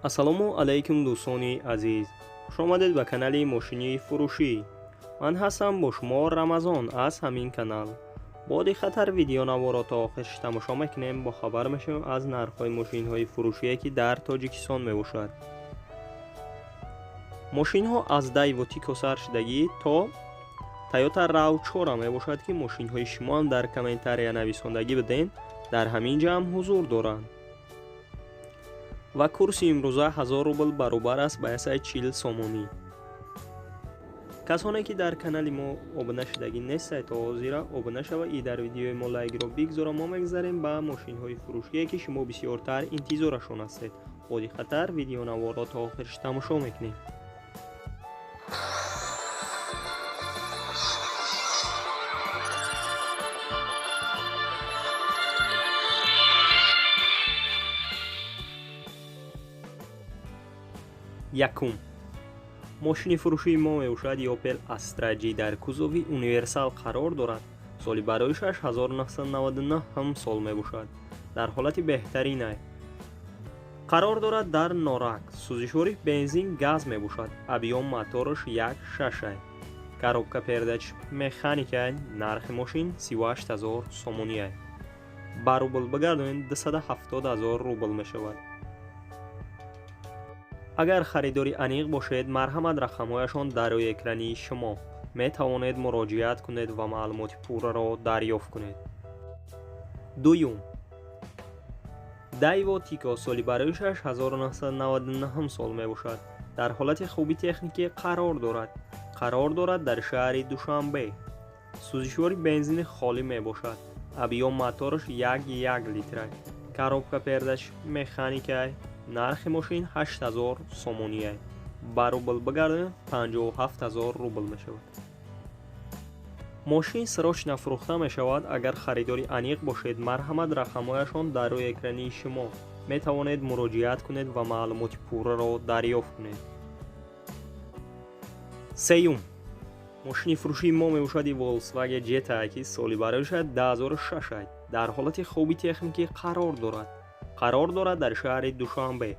Ассалому алайкум, дӯстони азиз, хушомадед ба канали мошини фурӯшӣ. Ман ҳастам бо шумо Рамазон аз ҳамин канал. Бо диққаттар видеонаворо то охирш тамошо мекунем, бохабар мешавем аз нархҳои мошинҳои фурӯшие, ки дар Тоҷикистон мебошад. Мошинҳо аз Дайво Тико сар шудагӣ то Тойота RAV4 мебошад, ки мошинҳои шумоам дар комментария нависондагӣ буден, дар ҳамин ҷо ҳам ҳузур доранд. Ва курси имрӯза 1000 рубл баробар аст ба 140 сомонӣ. Касоне ки дар канали мо обуна шудагӣ нестед, то ҳозира обуна шава и дар видеои мо лайкро бигзора. Мо мегзарем ба мошинҳои фурӯшие, ки шумо бисёртар интизорашон ҳастед. Бо диққаттар видеонаворо то охирш тамошо мекунем. Якум мошини фурӯшии мо мебошад Opel Astra G, дар кузови универсал қарор дорад. Соли бароишаш 1999 сол мебошад. Дар ҳолати беҳтаринай қарор дорад дар Норак. Сӯзишвори бензин газ мебошад. Объём мотораш 1.6. Коробка передач механикай. Нархи мошин 38 000 сомониай. Ба рубл бигардонед, 270 000 рубл мешавад. Агар харидори аниқ бошед, марҳамат, рақамҳояшон дар рӯи экрани шумо, метавонед муроҷиат кунед ва маълумоти пурраро дарёфт кунед. Дуюм Дайво Тико, соли бароишаш 1999 сол мебошад. Дар ҳолати хуби техникӣ қарор дорад. Қарор дорад дар шаҳри Душанбе. Сӯзишвори бензини холӣ мебошад. Объём мотораш 1.1 литра. Коробка передач механикай. Нархи мошин 8000 сомониай. Ба рубл бигардонем, 57 000 рубл мешавад. Мошин срочно фурӯхта мешавад. Агар харидори аниқ бошед, марҳамат, рақамҳояшон дар рӯи экрани шумо, метавонед муроҷиат кунед ва маълумоти пурраро дарёфт кунед. Сеюм мошини фурӯшии мо мебошад Volkswagen Jetta, ки соли бароишад 2006, дар ҳолати хуби техникӣ қарор дорад. Қарор дорад дар шаҳри Душанбе.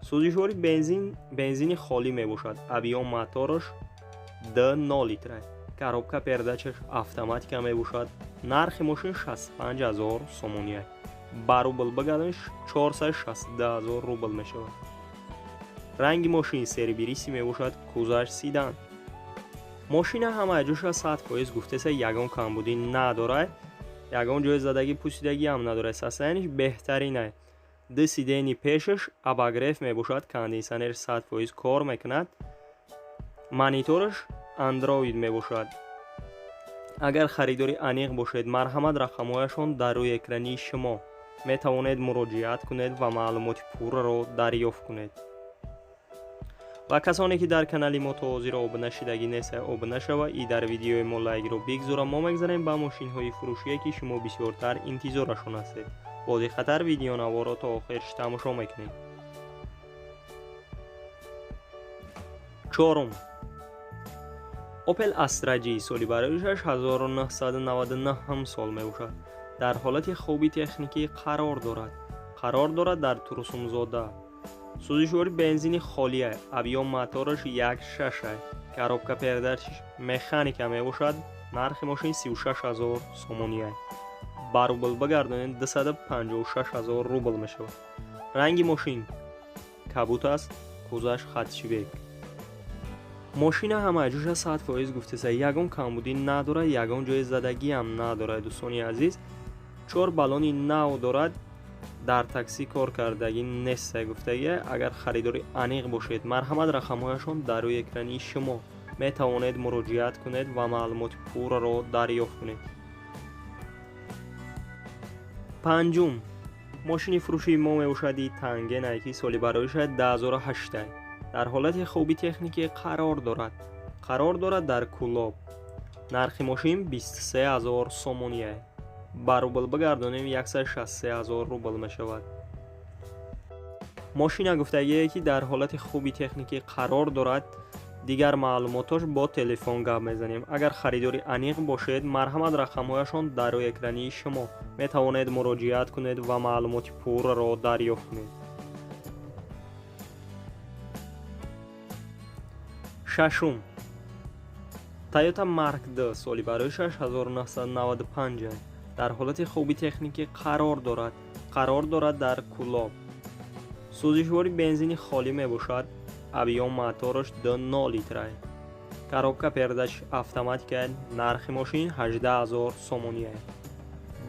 Сӯзишвори бензини холӣ мебошад. Объём мотораш 2.0 литра. Коробка передачаш автоматика мебошад. Нархи мошин 65 000 сомония. Ба рубл бигардонед, 462 000 рубл мешавад. Ранги мошин серебристый мебошад, кузаш седан. Мошина ҳамаи ҷоша 100% гуфтеса, ягон камбудӣ надорад, ягон ҷои задагӣ, пусидагӣ ҳам надорад. Состояниш беҳтаринай. Ду сиденьи пешаш обогрев мебошад, кондитсионер 100% кор мекунад, монитораш Андроид мебошад. Агар харидори аниқ бошед, марҳамат, рақамҳояшон дар рӯи экрани шумо, метавонед муроҷиат кунед ва маълумоти пурраро дарёфт кунед. Ва касоне ки дар канали мо то ҳозира обуна шудагӣ нестед, обуна шава и дар видеои мо лайкро бигзора. Мо мегзарем ба мошинҳои фурӯшие, ки шумо бисёртар интизорашон ҳастед. Бо диққаттар видеонаворо то охирш тамошо мекунем. Чорум Opel Astra G, соли бароишаш 1999 сол мебошад. Дар ҳолати хуби техникӣ қарор дорад. Қарор дорад дар Турсунзода. Сӯзишвори бензини холия. Объём мотораш 1.6. Коробка передач механика мебошад. Нархи мошин 36 000 сомония. Ба рубл бигардонед, 256 000 рубл мешавад. Ранги мошин кабут аст, кузаш хатшибек. Мошина ҳамаи ҷоша 100% гуфтеса, ягон камбудӣ надорад, ягон ҷои задагӣ ҳам надорад, дӯстони азиз. Чор баллони нав дорад, дар таксӣ кор кардагӣ неста гуфтагӣ. Агар харидори аниқ бошед, марҳамат, рақамҳояшон дар рӯи экрани шумо, метавонед муроҷиат кунед ва маълумоти пурраро дарёфт кунед. Панҷум мошини фурӯшии мо мебошад Тангенай, ки соли бароишад 2008, дар ҳолати хуби техникӣ қарор дорад. Қарор дорад дар Кӯлоб. Нархи мошин 23 000 сомония. Ба рубл бигардонем, 163 000 рубл мешавад. Мошина гуфтагие, ки дар ҳолати хуби техникӣ қарор дорад. Дигар маълумотош бо телефон гап мезанем. Агар харидори аниқ бошед, марҳамат, рақамҳояшон дар рӯи экрани шумо, метавонед муроҷиат кунед ва маълумоти пурраро дарёфт кунед. Шашум. Toyota Mark II соли барои 1995 дар ҳолати хуби техникӣ қарор дорад. Қарор дорад дар Кӯлоб. Сӯзишвори бензини холӣ мебошад. Объём мотораш 2,0 литр. Коробка передач автоматика. Нархи мошин 18 000 сомонӣ.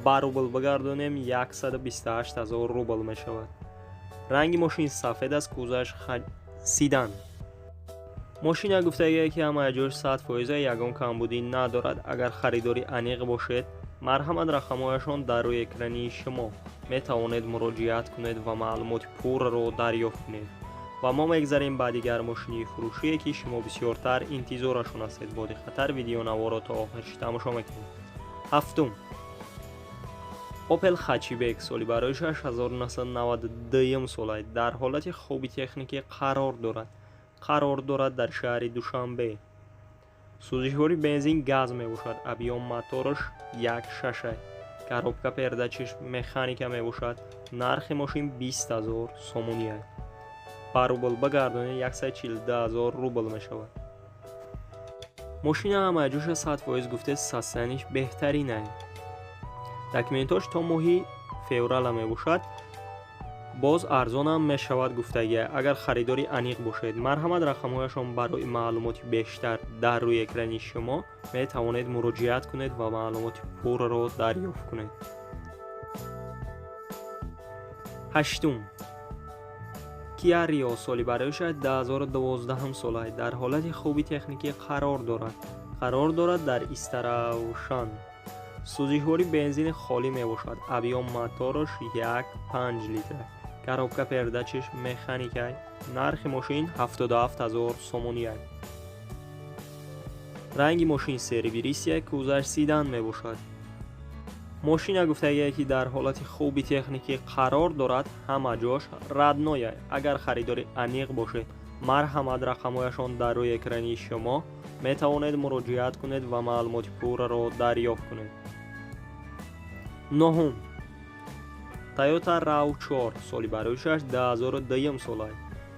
Ба рубл бигардонем 128 000 рубл мешавад. Ранги мошин сафед аст, кузоваш седан. Мошина гуфтагие ки ҳамаи ҷош 100% ягон камбудӣ надорад. Агар харидори аниқ бошед, марҳамат, рақамҳояшон дар рӯи экрани шумо, метавонед муроҷиат кунед ва маълумоти пурраро дарёфт кунед. Ва мо мегзарем ба дигар мошини фурӯшие, ки шумо бисёртар интизорашон ҳастед. Бо диққаттар видеонаворо то охирш тамошо мекунед. Ҳафтум. Opel Hatchback соли барои 1992 сола дар ҳолати хуби техникӣ қарор дорад. Қарор дорад дар шаҳри Душанбе. Сӯзишвори бензин газ мебошад. Объём мотораш 1,6. Коробка передачиш механика мебошад. Нархи мошин 20 000 сомонӣ. Ба рубл бигардонед 142 000 рубл мешавад. Мошина ҳамаи ҷоша 100% гуфте состояниш беҳтаринай. Документош то моҳи феврала мебошад. Боз арзонам мешавад гуфтагия. Агар харидори аниқ бошед, марҳамат, рақамҳояшон барои маълумоти бештар дар рӯи экрани шумо, метавонед муроҷиат кунед ва маълумоти пурраро дарёфт кунед. Ҳаштум. Kia Rio соли барои 2012 сола дар ҳолати хуби техникӣ қарор дорад. Қарор дорад дар Истаравшан. Сӯзишвори бензини холӣ мебошад. Объём мотораш 1,5 литр. Коробка передачиш механика. Нархи мошин 77 000 сомонӣ. Ранги мошин серебристый, кузоваш седан мебошад. Мошина гуфтагие ки дар ҳолати хуби техникӣ қарор дорад, ҳама ҷош родной. Агар харидори аниқ бошед, марҳамат, рақамҳояшон дар рӯи экрани шумо, метавонед муроҷиат кунед ва маълумоти пурраро дарёфт кунед. Нуҳум. Toyota RAV4 соли барои 2002 сола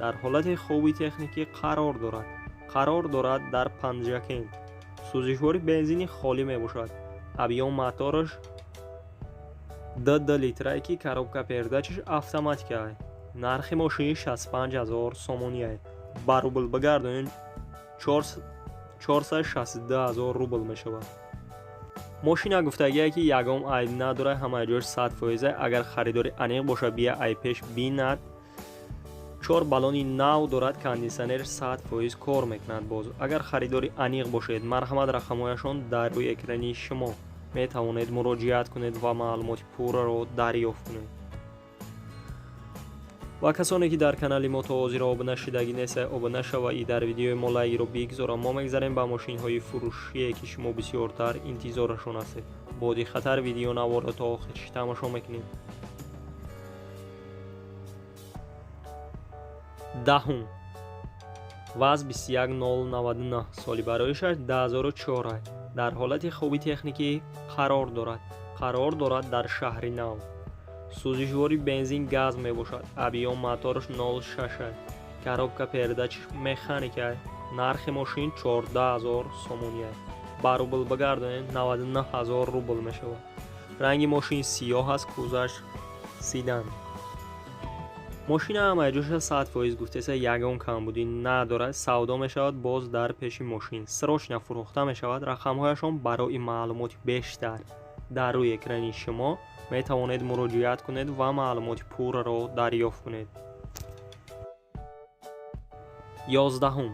дар ҳолати хуби техникӣ қарор дорад. Қарор дорад дар Панҷакент. Сӯзишвори бензини холӣ мебошад. Объём мотораш 2,2 литрае, ки коробка передачиш автоматика. Нархи мошин 65 000 сомонӣ. Ба рубл бигардонем 462 000 рубл мешавад. Мошина гуфтагие ки ягон айб надорад, ҳамаи ҷош 100%. Агар харидори аниқ бошад, бия ай пеш бинад. Чор баллони нав дорад, кондитсионер 100% кор мекунад боз. Агар харидори аниқ бошед, марҳамат, рақамҳояшон дар рӯи экрани шумо, метавонед муроҷиат кунед ва маълумоти пурраро дарёфт кунед. Ва касоне ки дар канали мо то ҳозир обуна шудагӣ нестед, обуна шава и дар видеои мо лайкро бигзора. Мо мегзарем ба мошинҳои фурӯшие, ки шумо бисёртар интизорашон ҳастед. Бо диққаттар видеонаворро то охирш тамошо мекунем. Даҳум. ВАЗ 21099 соли барои 2004 дар ҳолати хуби техникӣ қарор дорад. Қарор дорад дар шаҳри Нав. Сӯзишвори бензин газ мебошад. Объём мотораш 0,6. Коробка передач механика. Нархи мошин 14 000 сомонӣ. Ба рубл бигардонем 99 000 рубл мешавад. Ранги мошин сиёҳ аст, кузоваш седан. Мошина ҳамаи ҷоша 100% гуфтеса ягон камбудӣ надорад. Савдо мешавад боз дар пеши мошин. Срочно фурӯхта мешавад. Рақамҳояшон барои маълумоти бештар дар рӯи экрани шумо, метавонед муроҷиат кунед ва маълумоти пурраро дарёфт кунед. Ёздаҳум.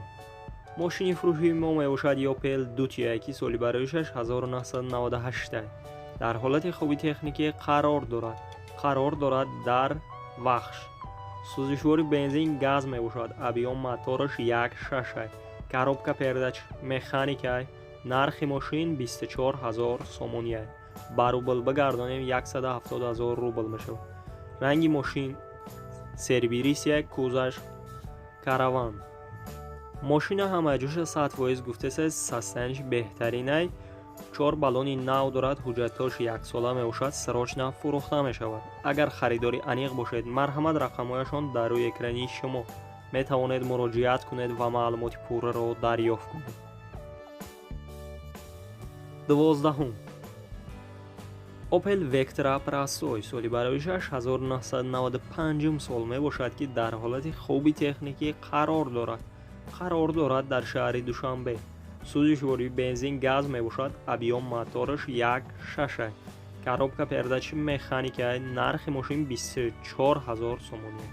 Мошини фурӯшии мо мебошад Opel Duty, ки соли барои 1998 дар ҳолати хуби техникӣ қарор дорад. Қарор дорад дар Вахш. Сӯзишвори бензин газ мебошад. Объём мотораш 1,6. Коробка передач механика. Нархи мошин 24 000 сомонӣ. Ба рубл бигардонем 170 000 рубл мешавад. Ранги мошин серебристый, кузоваш караван. Мошина ҳамаи ҷоша 100% гуфтеса состояниш беҳтаринай. Чор баллони нав дорад, ҳуҷҷатҳош яксола мебошад, срочно фурӯхта мешавад. Агар харидори аниқ бошед, марҳамат, рақамҳояшон дар рӯи экрани шумо, Метавонед муроҷиат кунед ва маълумоти пурраро дарёфт кунед. 12-ум Opel Vectra Простой соли бароишаш 1995 сол мебошад, ки дар ҳолати хуби техникӣ қарор дорад. Қарор дорад дар шаҳри Душанбе. Сӯзишвории бензин газ мебошад, объём мотораш 1,6. Коробка передачи механика. Нархи мошин 24 000 сомонӣ.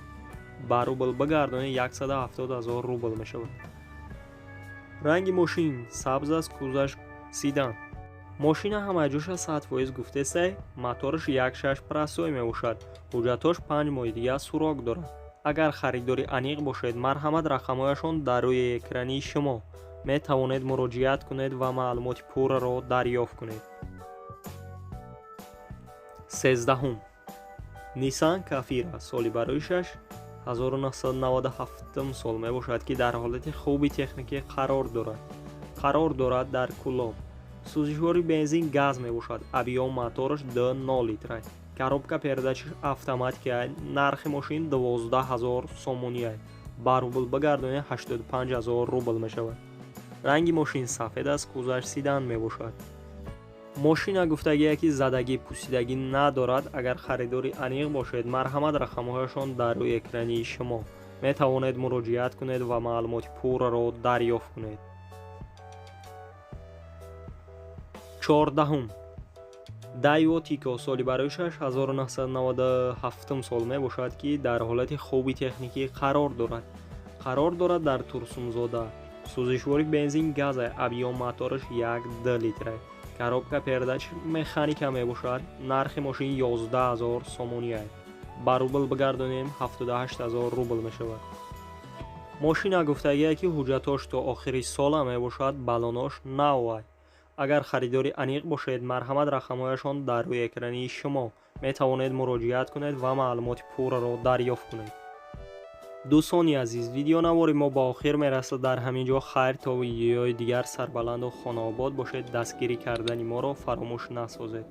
Ба рубл бигардонед, 170 000 рубл мешавад. Ранги мошин сабз аст, кузаш седан. Мошина ҳамаҷоша 100% гуфтесай, мотораш 1,6 простой мебошад. Ҳуҷҷатҳош 5 моҳи дигар срок дорад. Агар харидори аниқ бошед, марҳамат, рақамҳояшон дар рӯи экрани шумо. Метавонед муроҷиат кунед ва маълумоти пурраро дарёфт кунед. 13-ум Nissan Кафира соли бароишаш 1997 сол мебошад, ки дар ҳолати хуби техникӣ қарор дорад. Қарор дорад дар Кӯлоб. Сӯзишвори бензин газ мебошад, объём мотораш 2,0 литра. Коробка передачи автоматика. Нархи мошин 12 000 сомонӣ. Ба рубл бигардонед, 85 000 рубл мешавад. Ранги мошин сафед аст, кузаш седан мебошад. Мошина гуфтагие, ки задагӣ, пусидагӣ надорад. Агар харидори аниқ бошед, марҳамат, рақамҳояшон дар рӯи экрани шумо. Метавонед муроҷиат кунед ва маълумоти пурраро дарёфт кунед. 14-ум Daewoo Tico соли бароишаш 1997 сол мебошад, ки дар ҳолати хуби техникӣ қарор дорад. Қарор дорад дар Турсунзода. Сӯзишвори бензин газ, объём мотораш 1,2 литра. Коробка передач механика мебошад. Нархи мошин 11 000 сомонӣ. Ба рубл бигардонем, 78 000 рубл мешавад. Мошина гуфтагие, ки ҳуҷҷатҳош то охири сола мебошад, баллонош нав. Агар харидори аниқ бошед, марҳамат, рақамҳояшон дар рӯи экрани шумо. Метавонед муроҷиат кунед ва маълумоти пурраро дарёфт кунед. Дӯстони азиз, видеонавори мо ба охир мерасад дар ҳамин ҷо. Хайр, то видеои дигар сарбаланду хонаобод бошед. Дастгирӣ кардани моро фаромӯш насозед.